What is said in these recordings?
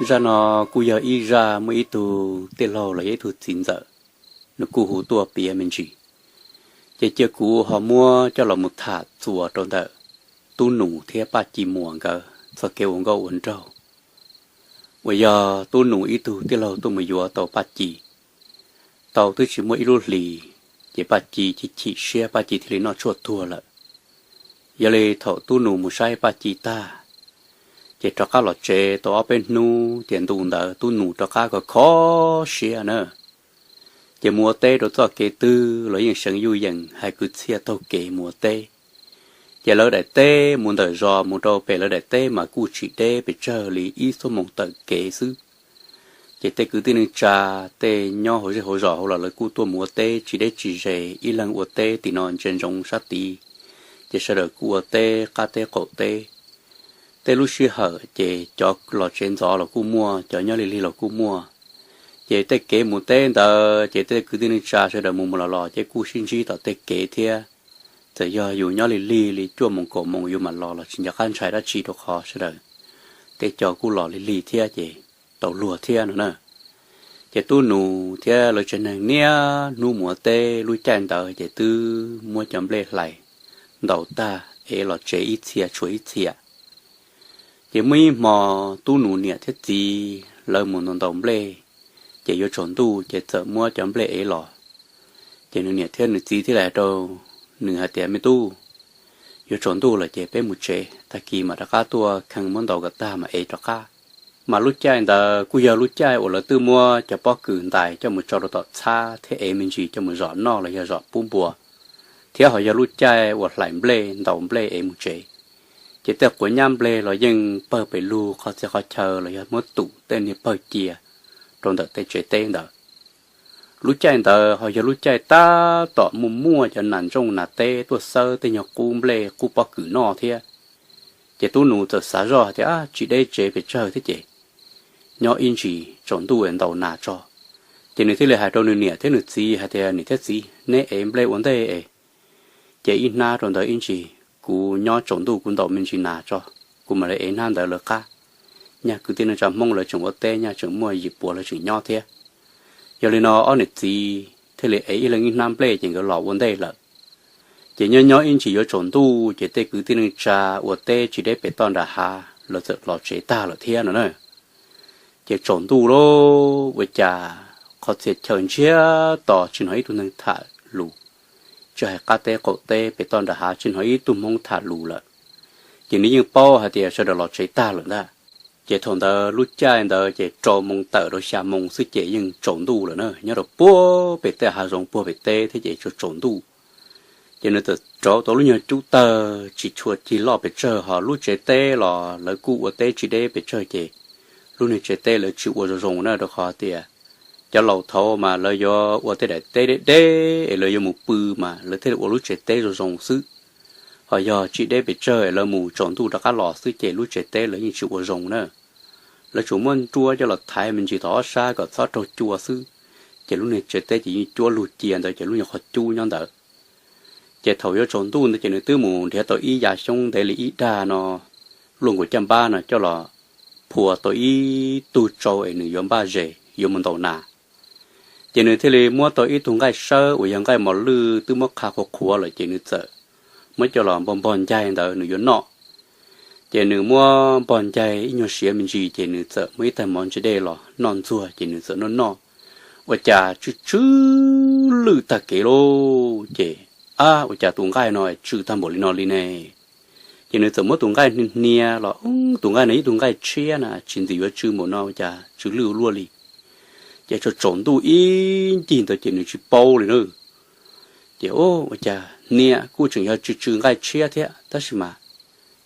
Zaj no kuj yog ib zaj muaj ib tug tij laug los yog ib tug txiv ntxawm, nws kuj hu tuaj piav me ntsis. Ces cia kuv ho muab coj los mus tham txuas rau ntawm Tub Nus thiab Paj Ci Muas nkawd txoj kev ua nkauj ua nraug, uas yog Tub Nus ib tug tij laug tuaj mus yuav tau Paj Ci, tau twb tsis muaj ib lub hlis, ces Paj Ci chim chim siab, Paj Ci thiaj li noj tshuaj tuag lawm. Yog li thaum Tub Nus mus saib Paj Ci tag, ces rov qab los tsev tau ob peb hnub, ces ntu ntawd Tub Nus rov qab kho kho siab na. Ces mus ua teb rau txoj kev twg los yeej seev yuj yeem hais kwv txhiaj taug kev mus ua teb. Ces lawv daim teb mus ntawm zos mus rau pem lawv daim teb mas kuj tsis deb pes tsawg li ib xuab moos tawm kev xwb. Ces tej kwv tij neej tsa, tej nyob hauv zej hauv zos hauv los lawv kuj tuaj mus ua teb tsis deb tsis ze, ib leeg ua teb tim no ntsia ntsoov sab tid, ces sawv daws kuj ua teb qab teb qaum teb. Tej lub sij hawm ces cov los tsev ntxov los kuj muaj, cov nyob lig lig los kuj muaj. Ces tej kev mus teb ntawd ces tej kwv tij neej tsa sawv daws mus mus los los ces kuj sib ntsib tom tej kev thiab. Txawm yog yus nyob lig lig li cuaj moos kaum moos yus mam los los tsis nco qab ntshai dab tsi, rau qhov sawv daws tej co kuj los lig lig thiab ces tau luag thiab no na. Ces Tub Nus thiab lawv tsev neeg niaj hnub mus ua teb, lub caij ntawd ces twb muab cov nplej hlais ntaus tag ev los tsev ib txhia tshuav ib txhia. Ces muaj ib hmo Tub Nus niam thiab txiv lawv mus ntaus ntaus nplej, ces yuav tsaus ntuj ces txawm muab cov nplej ev los. Ces nws niam thiab nws txiv thiaj li hais rau nws hais tias, Me tub, yuav tsaus ntuj lawm ces peb mus tsev, tag kis mam rov qab tuaj kheej muab ntaus kom tag mam ev rov qab. Mas lub caij ntawd kuj yog lub caij uas lawv twb muab cov pob kws ntais coj mus tso rau tom txhab thiab ev me ntsis coj mus zom noj los yog zom pub npua, thiab ho yog lub caij uas hlais nplej ntaus nplej ev mus tsev. Ces tej quav nyab nplej los yeej pawg pes lug qhov txhia qhov chaw los yog muab tum tej niag pawg cia rau ntawm tej tsev teb ntawd. Lub caij ntawd ho yog lub caij tab tom muaj muaj cov nas ntsooj nas teb tuaj xawb tej nyuag qub nplej qub pob kws noj thiab. Ces Tub Nus txawm xav zoj hais tias, Tsis deb tsev pes tsawg thiab ces nyob ib ntsis tsaus ntuj ntaus nas tso. Ces nws thiaj li hais rau nws niam thiab nws txiv hais tias, Niam thiab txiv, neb ev nplej ua ntej es, ces ib hnab rau ntawd ib ntsis, kuv nyob tsaus ntuj kuv ntaus me ntsis nas tso, kuv mam li ev hnab ntawd lawv qab. Nyaj kwv tij neej tsa Hmoob lawv tseem ua teb, nyaj tseem muaj yim puas lawv tseem nyob thiab. Yog li no ob niam txiv thiaj li ev ib leeg ib hnab nplej ces nkawd los ua ntej lawm. Ces nyob nyob ib ntsis yuav tsaus ntuj ces tej kwv tij neej tsa ua teb tsis deb pem toj nram hav lawv txawm los tsev tag lawm thiab no na. Ces tsaus ntuj lauj, ua cas qhov txhia chaw ntsiag to tsis hnov ib tug neeg tham lus, tsis hais qab teb qaum teb pem toj nram hav tsis hnov ib tug Hmoob tham lus lawm. Ces nws yeej paub hais tias sawv daws los tsev tag lawm ntag. Ces thaum ntawd lub caij ntawd ces rau moos tawm rau xya moos xwb ces yeej tsaus ntuj lawm na, nyob rau puag pem tej hav zoov puag pem teb thiab ces tsaus tsaus ntuj. Ces nws txawm rauv tau lub nyuag cub tawg tsis tshua cig loj pes tsawg, ho lub tsev teb los lawv kuj ua teb tsis deb pes tsawg ces lub niag tsev teb lawv tsis ua zoo zoo na, rau qhov tias cov laus thaud mas lawv yuav ua tej daim teb deb deb es lawv yuav mus pw mas lawv thiaj li ua lub tsev teb zoo zoo xwb. Ho yog tsis deb pes tsawg es lawv mus tsaus ntuj rov qab los xwb ces lub tsev teb lawv yeej tsis ua zoo na. Lawv tsuas muab nruab coj los thaiv me ntsis tom ob sab kom txhob raug cua xwb, ces lub niag tsev teb ces yeej cuab lug cia ntawd ces lub nyuag qhov cub nyob ntawd. Ces thaum yuav tsaus ntuj ntawd ces nws twb mus nrhiav tau ib yav xyoob ntev li ib dag no, luaj nkaus caj npab no coj los phua tau ib tug tsau es nws yuav npaj zes yuav mus ntaus nas. Ces nws thiaj li muab tau ib tug nqaij sawb uas yog nqaij mos lwj twb muab qha qhuav qhuav lawm ces nws txawm muab coj los npog npog ncaig ntawd nws yuav noj. Ces nws muab npog ncaig ib nyuag siav me ntsis ces nws txawm muab ib taig mov ntsis dej los noj ntxuag ces nws txawm noj noj. Ua cas tsw tsw lwj tag kev lauj, ces, Ab, ua cas tus nqaij no tsw tag npaum li no li ne? Ces nws txawm muab tus nqaij hnia hnia los, Ub, tus nqaij no ib tug nqaij tshiab na, tsis ntxim yuav tsw npaum no, ua cas tsw lwj ua luaj li? Ces tsaus tsaus ntuj ib ncig ntawd ces nws tsis paub li na. Ces, Ub, ua cas hnia kuj tseem yog tsw tsw nqaij tshiab thiab, tab sis mas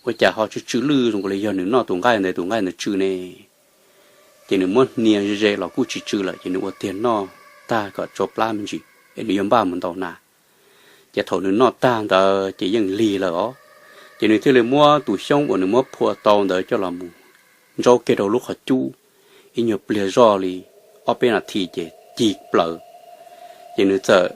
ua cas ho tsw tsw lwj zoo li yog nws noj tus nqaij ntawd tus nqaij ntawd tsw ne? Ces nws muab hnia ze ze los kuj tsis tsw lawm, ces nws ua tiag noj tag kom tsau plab me ntsis es nws yuav npaj mus ntaus nas. Ces thaum nws noj tag ntawd ces yeej lig lawm os. Ces nws thiaj li muab tus xyoob uas nws muab phua tau ntawd coj los mus ntsaub kiag rau lub qhov cub, ib nyuag pliag zoj li ob peb nas this ces cig plaws. Ces nws txawm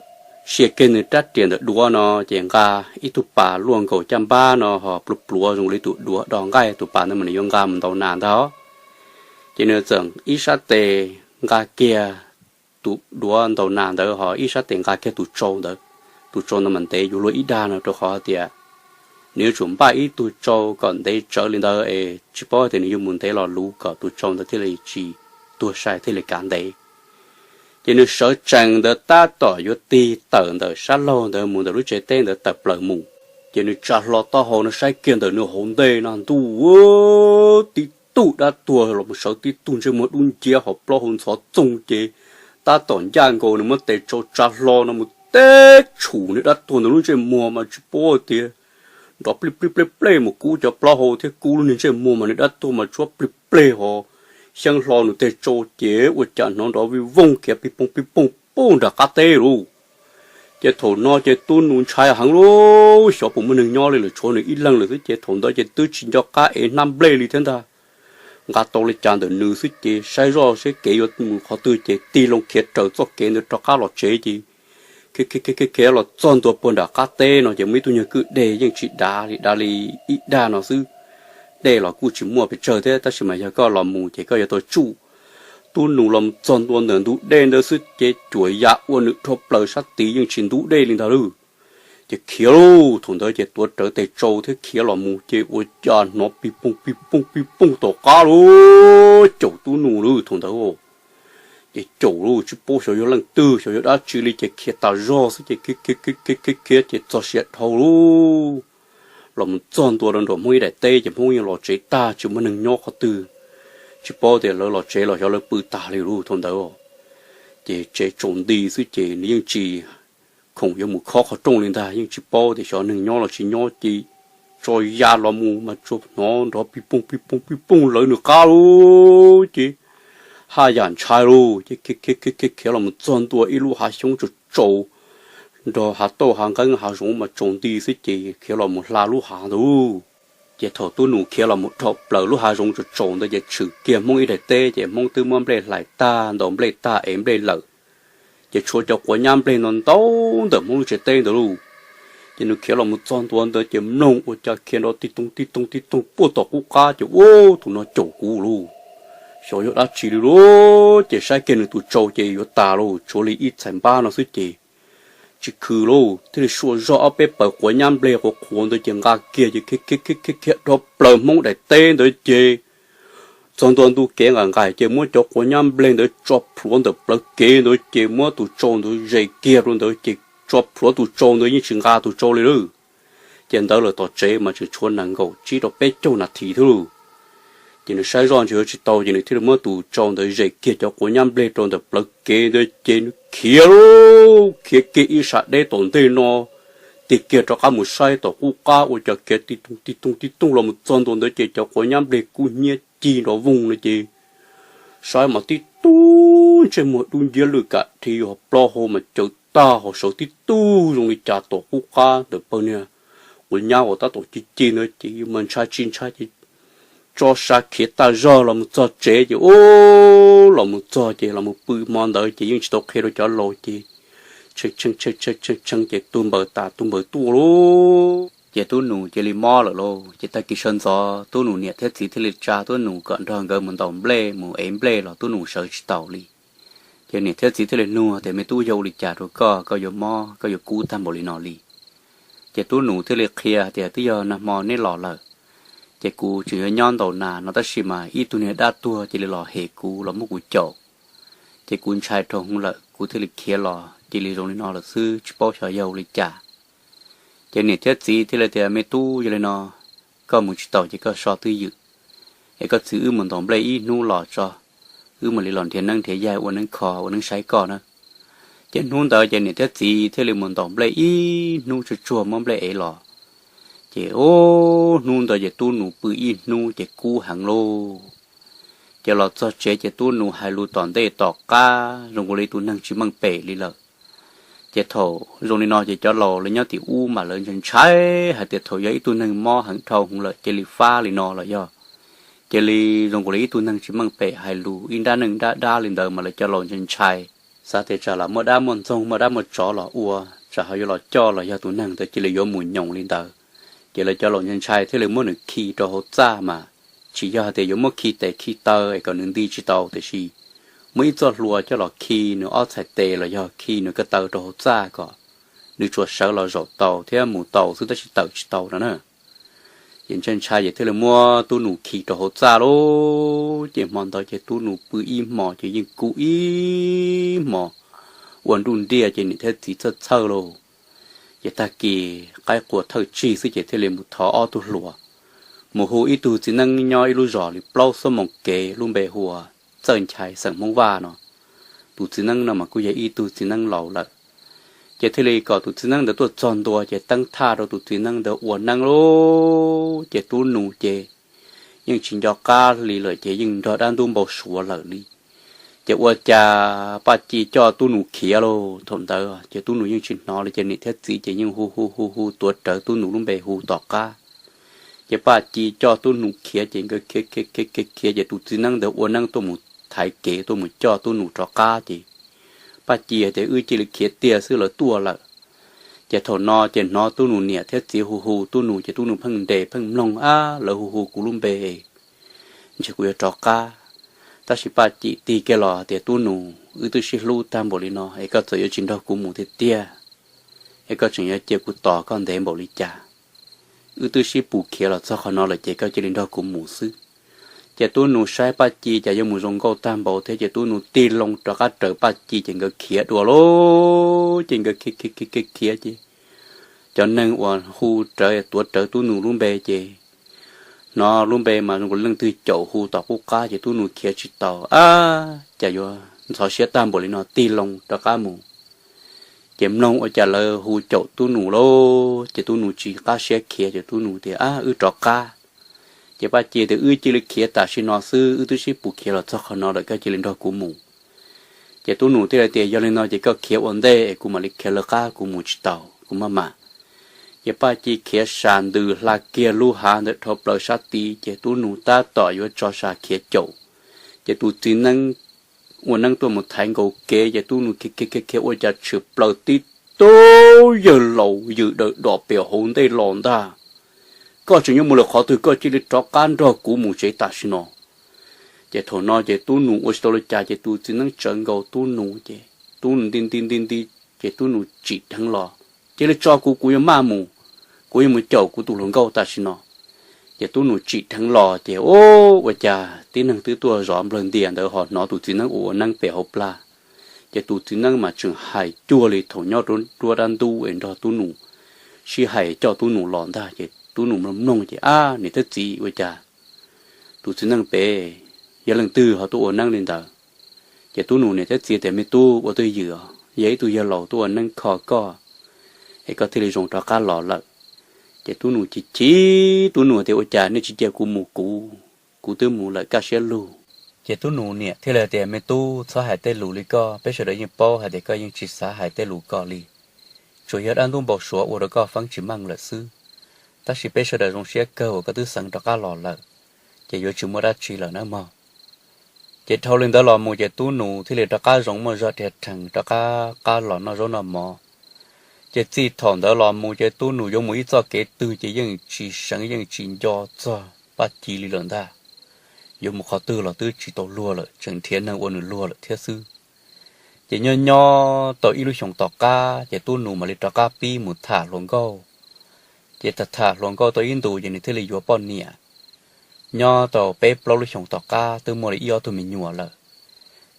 sia kiag nws rab riam ntawm duav no, ces nqa ib tug pas luaj nkaus caj npab no ho pluav pluav zoo li tus duav do nqaij tus pas ntawd mas nws yuav nqa mus ntaus nas ntag. Ces nws txawm ib sab tes nqa kiag tus duav ntaus nas ntawd ho ib sab tes nqa kiag tus tsau ntawd. Tus tsau ntawd mas ntev yuav luag ib dag no rau qhov tias nws yuav tsum npaj ib tug tsau kom ntev tsawv li ntawd es tsis paub tias nws yuav mus ntev los luv kom tus tsau ntawd thiaj li tsis tuag sai thiaj li kav ntev. Ces nws sawv tsees ntawd tab tom yuav tig tawm ntawm sab laug ntawd mus ntawm lub tsev teb ntawd tawm plaws mus, ces nws tsa hlo taub hau no saib kiag ntawm nws hauv ntej no ntuj, tib tug dab tuag los mus sawv tib tug ntsej muag dub nciab ho plaub hau ntxhov txoog ces tab tom ncaj nkaus nws muab tes tsau tsa hlo no mus teb tshum niag dab tuag ntawd lub ntsej muag mas tsis paub tias nrov plij plij plej plej mus kub cov plaub hau thiab kub lub niag ntsej muag mas niag dab tuag mas tsuab plij plej ho xyeeb hlo nws tes tsau ces ua cas hnov nrov vij vooj khiav pij pooj pij pooj puj nram qab teb lauj. Ces thaum no ces Tub Nus ntshai heev lauj, xyov puas muaj neeg nyob li lawm, tshuav nws ib leeg lawm xwb ces thaum ntawd ces twb tsis nco qab ev hnab nplej li thiab ntag. Nqa tau li cas ntawm nws xwb ces saib zoj seb kev yuav mus qhov twg ces tig loo khiav raws txoj kev ntawd rov qab los tsev ces khiav khiav khiav los txog ntua puag nram qab teb no ces muaj ib tug nyuag kwj deg yeej tsis dav li, dav li ib dag no xwb. Dej los kuj tsis muaj pes tsawg thiab tab sis mas yog koj los mus ces koj yuav tau tsuj. Tub Nus los mus txog ntua ntawm ntug dej ntawd xwb ces cuam ya ua nws dhau plaws sab tid yeej tsis ntub dej li ntag lauj. Ces khiav lauj, thaum ntawd ces tuav rawv tes tsau thiab khiav los mus ces ua cas hnov pij pooj pij pooj pij pooj tom qab lauj, caum Tub Nus lauj thaum ntawd. Ces caum lauj, tsis paub xyov yog leej twg xyov yog dab tsi li ces khiav tas zog xwb ces khiav khiav khiav khiav khiav ces txog siav dhau lauj, los mus txog ntua rau nram Hmoob ib daim teb ces Hmoob yeej los tsev tag tsis muaj neeg nyob qhov twg. Tsis paub tias lawv los tsev los xyov lawv pw tag li lauj thaum ntawd. Ces tsev tsaus nti xwb ces nws yeej tsis khoom yuav mus khob qhov rooj li ntag, yeej tsis paub tias xyov neeg nyob los tsis nyob ces tso ya los mus mas tsuas hnov nrov pij pooj pij pooj pij pooj lawv nws qab lauj. Ces haj yam ntshai lauj ces khiav khiav khiav khiav los mus txog ntua ib lub hav xyoob tsaus tsaus nrog hav tauj hav nqeeb hav zoov mas tsaus nti xwb ces khiav los mus hla lub hav ntawd. Ces thaum Tub Nus khiav los mus dhau plaws lub hav zoov tsaus tsaus ntawd ces tshwm kiag Hmoob ib daim teb ces Hmoob twb muab nplej hlais tag ntaus nplej tag ev nplej lawm. Ces tshuav cov quav nyab nplej no ntau ntawm Hmoob lub tsev teb ntawd lauj. Ces nws khiav los mus txog ntua ntawd ces mloog ua cas khiav nrov tij toog tij toog tij toog puag tom qub qab ces ua tus no caum kuv lauj, xyov yog dab tsi li lauj. Ces saib kiag nws tus tsau ces yuav tas lauj, tshuav li ib txhais npab no xwb ces tsis khw lauj, thiaj li xuas zog ob peb pawg quav nyab nplej quav qhuav ntawd ces nqa kiag ces khiav khiav khiav khiav dhau plaws Hmoob daim teb ntawd ces txog ntua ntu kev nqaim nqaim ces muab cov quav nyab nplej ntawd tso plhuav ntawm plawv kev ntawd ces muab tus tsau ntawd zes kiag rau ntawd ces tso plhuav tus tsau ntawd yeej tsis nqa tus tsau li lauj. Ces ntawd lawm tom tsev mas tseem tshuav nees nkaum tsib rau peb caug nas this thiab lauj. Ces nws saib zoj ntshe yuav tsis tau ces nws thiaj li muab tus tsau ntawd zes kiag cov quav nyab nplej rau ntawm plawv kev ntawd ces nws khiav lauj, khiav kiag ib sab deb tom ntej no, tig kiag rov qab mus saib tom qub qab ua cas khiav tij toog tij toog tij toog los mus txog ntua ntawd ces cov quav nyab nplej kub hnyiab cig nrov voog no ces saib mas tib tug ntsej muag dub nciab lwj kam dhi ho plaub hau mas caws tag ho sawv tib tug zoo li cas tom qub qab ntawm pawg niag quav nyab uas tab tom ci ci ntawd ces yus mas ntshai tsis ntshai ces tso sa khiav tag zog los mus txog tsev ces ub, los mus txog ces los mus pw hmo ntawd ces yeej tsis tau qhia rau cov laus ces tshee tshee tshee tshee ces tuag npaws tas tuag npaws tuaj lauj. Ces Tub Nus cia li mob lawm lauj. Ces tag kis sawv ntxov Tub Nus niam thiab txiv thiaj li tsa Tub Nus kom nrog nkawd mus ntaus nplej mus ev nplej los Tub Nus sawv tsis taus li. Ces niam thiab txiv thiaj li nug tias, Me tub, yog ua li cas rau koj, koj yuav mob koj yuav kub tag npaum li no li? Ces Tub Nus thiaj li qhia tias, Twb yog nag hmo neb los lawm, ces kuv tseem yuav nyob ntaus nas no tab sis mas ib tug niag dab tuag cia li los hem kuv los muab kuv caum, ces kuv ntshai dhau hwv lawm kuv thiaj li khiav los cia li zoo li no lawm xwb, tsis paub xyov yog ua li cas. Ces niam thiab txiv thiaj li tias, Me tub, yog li no koj mus tsis taus ces koj so twj ywm, es koj txwv wb mus ntaus nplej ib hnub los tso, wb mam li los nrhiav neeb nrhiav yaig ua neeb kho ua neeb saib koj na. Ces hnub ntawd ces niam thiab txiv thiaj li mus ntaus nplej ib hnub tsuag tsuag muab nplej ev los. Ces hnub ntawd ces Tub Nus pw ib hnub ces kub heev lauj. Ces los txog tsev ces Tub Nus hais lus tom ntej tom qab zoo nkaus li tus neeg tsis meej pem li lawm. Ces thaum zoo li no ces cov laus lawv nyob tim ub mas lawv ntshai ntshai hais tias thaum yog ib tug neeg mob heev dhau hwv lawm cia li fab li no los yog cia li zoo nkaus li ib tug neeg tsis meej pem hais lus ib nrab neej nrab dab li ntawd mas lawv cov laus ntshai ntshai, xav tias tsam lam muaj dab muaj ntxoog muaj dab muaj tsov los ua, tsam ho yuav los coj los yog tus neeg ntawd cia li yuav mus nyoos li ntawd. Ces lawv cov laus ntshai ntshai thiaj li muab nws khi rau hauv txaj mas tsis yog hais tias yuav muab khi tes khi taw es kom nws nti tsis tau, tiam sis muab ib txoj hlua coj los khi nws ob txhais tes los yog khi nws ko taw rau hauv txaj kom nws tsuas sawv los zaum tau thiab mus tau xwb tab sis tawm tsis tau no na. Ces ntshai ntshai ces thiaj li muab Tub Nus khi rau hauv txaj lauj. Ces hmo ntawd ces Tub Nus pw ib hmos ces yeej kub ib hmos ua nruj nriaj ces niam thiab txiv txhawj txhawj lauj. Ces tag kis qaib qua thawj tsig xwb ces thiaj li mus thov ob tug hluas mus hu ib tug txiv neeb nyob ib lub zos li plaub xuab moos kev lub npe hu ua Txawj Nchai xeem Hmoob Vaj no. Tus txiv neeb no mas kuj yog ib tug txiv neeb laus lawm. Ces thiaj li kom tus txiv neeb ntawd tuaj txog ntua ces teeb thaj rau tus txiv neeb ntawd ua neeb lauj. Ces Tub Nus ces yeej tsis nco qab li lawm ces yeej nrog dab ntub npau suav lawm li. Ces ua cas Paj Ci coj Tub Nus khiav lauj. Thaum ntawd ces Tub Nus yeej tsis hnov li ces niam thiab txiv ces yeej hu hu hu hu tuav rawv Tub Nus lub npe hu tom qab. Ces Paj Ci coj Tub Nus khiav ces nkawd khiav khiav khiav khiav khiav ces tus txiv neeb ntawd ua neeb tuaj mus thaiv kev tuaj mus coj Tub Nus rov qab ces Paj Ci hais tias wb cia li khiav tiag xwb lawv tuaj lawm. Ces thaum no ces hnov Tub Nus niam thiab txiv hu hu Tub Nus ces Tub Nus pheej nres pheej mloog, ab, lawv hu hu kuv lub npe, ntshe kuv yuav rov qab. Tab sis Paj Ci tig kiag los tias Tub Nus, wb twb sib hlub tag npaum li no es koj txawm yuav tsis nrog kuv mus tiag tiag, es koj tseem yuav cia kuv tos koj ntev npaum li cas? Wb twb sib pus khiav los txog qhov no lawm ces koj cia li nrog kuv mus xwb. Ces Tub Nus saib Paj Ci cas yuav mus zoo nkauj tag npaum thiab ces Tub Nus tig loo rov qab raws Paj Ci ces nkawd khiav dua lauj. Ces nkawd khiav khiav khiav khiav khiav ces cov neeg uas hu rawv tuav rawv Tub Nus lub npe ces hnov lub npe mas zoo li leej twg caum hu tom qub qab ces Tub Nus khiav tsis tau. Ab, cas yuav ntxhov siab tag npaum li no, tig loo rov qab mus. Ces mloog ua cas lawv hu caum Tub Nus lauj, ces Tub Nus tsis qab siab khiav ces Tub Nus tias, ab, wb rov qab. Ces Paj Ci tias, wb cia li khiav tam sim no xwb, wb twb sib pus khiav los txog qhov no lawm, koj cia li nrog kuv mus. Ces Tub Nus thiaj li tias, yog li no ces koj khiav ua ntej es kuv mam li khiav lawv qab, kuv mus tsis tau, kuv maj mam. Ces Paj Ci khiav sa ntws hla kiag lub hav ntawd dhau plaws sab tid, ces Tub Nus tab tom yuav tso sa khiav caum, ces tus txiv neeb ua neeb tuaj mus thaiv nkaus kev, ces Tub Nus khiav khiav khiav khiav ua cas tshwm plaws tib tug yawg laus ywm dawm dos pem hauv ntej los ntag. Koj tseem yuav mus lawm qhov twg, koj cia li rov qab nrog kuv mus tsev tam sim no. Ces thaum no ces Tub Nus ua tsis tau li cas ces tus txiv neeb tsawv nkaus Tub Nus ces Tub Nus nti nti nti nti, ces Tub Nus tsim dheev los, cia li tso kuv, kuv yuav maj mus, kuv yuav mus caum kuv tus hluas nkauj tam sim no. Ces Tub Nus tsim dheev los ces ua cas tib neeg twb tuaj zov nplawg ntias ntawd ho hnov tus txiv neeb ua ua neeb pem hauv plag. Ces tus txiv neeb mas tseem hais cuag li thaum nyob ruab dab ntub es nrog Tub Nus sib hais coj Tub Nus los ntag. Ces Tub Nus mloog mloog ces, ab, niam thiab txiv, ua cas tus txiv neeb pem yog leej twg ho tuaj ua neeb li ntawd? Ces Tub Nus niam thiab txiv tias, me tub, ua twj ywm, yog ib tug yawg laus tuaj ua neeb kho koj es koj thiaj li zoo rov qab los lawm. Ces Tub Nus chim chim, Tub Nus tias, ua cas nej tsis cia kuv mus, kuv, kuv twb mus lawm kaj siab lug. Ces Tub Nus niam thiaj li tias, me tub, txhob hais tej lus li koj, peb sawv daws yeej paub hais tias koj yeej tsis xav hais tej lus ko li. Tsuas yog dab ntub npau suav ua rau koj feeb tsis meej lawm xwb. Tab sis peb sawv daws zoo siab kawg uas koj twb xeev rov qab los lawm, ces yuav tsis muaj dab tsi lawm nawb mog. Ces dhau li ntawd los mus ces Tub Nus thiaj li rov qab zoo muaj zog dhia rhees rov qab qab los noj zaub noj mov. Ces txij thaum ntawd los mus ces Tub Nus yuav mus ib txoj kev twg ces yeej tsis seev yeej tsis nco txog Paj Ci li lawm ntag. Yuav mus qhov twg los twb tsis tau luag lawm, tseem nrhiav neeg ua nws luag lawm thiab xwb. Ces nyob nyob tau ib lub xyoos tom qab ces Tub Nus mam li rov qab pib mus tham hluas nkauj. Ces tham tham hluas nkauj tau ib ntus ces nws thiaj li yuav poj niam. Nyob tau peb plaub lub xyoos tom qab twb muaj li ib ob tug me nyuam lawm.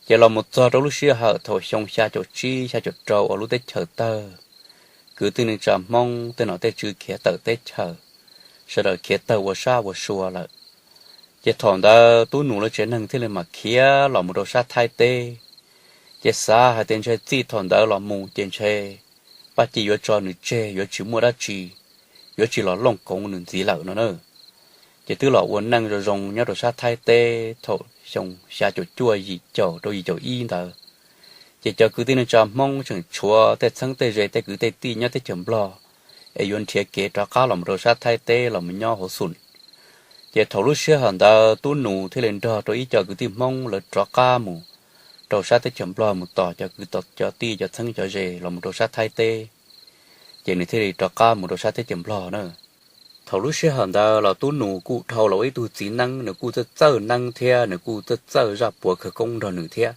Ces los mus txog rau lub sij hawm thaum xyoo xya caum tsib xya caum rau uas lub teb chaws tawg, kwv tij neej tsa Hmoob tej nom tej tswv khiav tawm teb chaws, sawv daws khiav tawg ua sab ua sua lawm. Ces thaum ntawd Tub Nus lawv tsev neeg thiaj li mam khiav los mus rau sab Thaib teb. Ces xav hais tias ntshe txij thaum ntawd los mus ces ntshe Paj Ci yuav tso nws tseg, yuav tsis muaj dab tsi, yuav tsis los looj koov nws ntxiv lawm no na. Ces twb los ua neej zoo zoo nyob rau sab Thaib teb thaum xyoo xya caum cuaj yim caum rau yim caum ib ntawd. Ces cov kwv tij neej tsa Hmoob tseem tshuav tej txheeb tej ze tej kwv tej tij nyob teb chaws Nplog es yuav nrhiav kev rov qab los mus rau sab Thaib teb los mus nyob hauv xum. Ces thaum lub sij hawm ntawd Tub Nus thiaj li nrog rau ib co kwv tij Hmoob lawv rov qab mus rau sab teb chaws Nplog mus tos cov kwv cov tij cov txheeb cov ze los mus rau sab Thaib teb. Ces nws thiaj li rov qab mus rau sab teb chaws Nplog na. Thaum lub sij hawm ntawd los Tub Nus kuj dhau los ua ib tug txiv neeb, nws kuj txawj txawj neeb thiab nws kuj txawj txawj zaj puav khawv koob nrog nws thiab.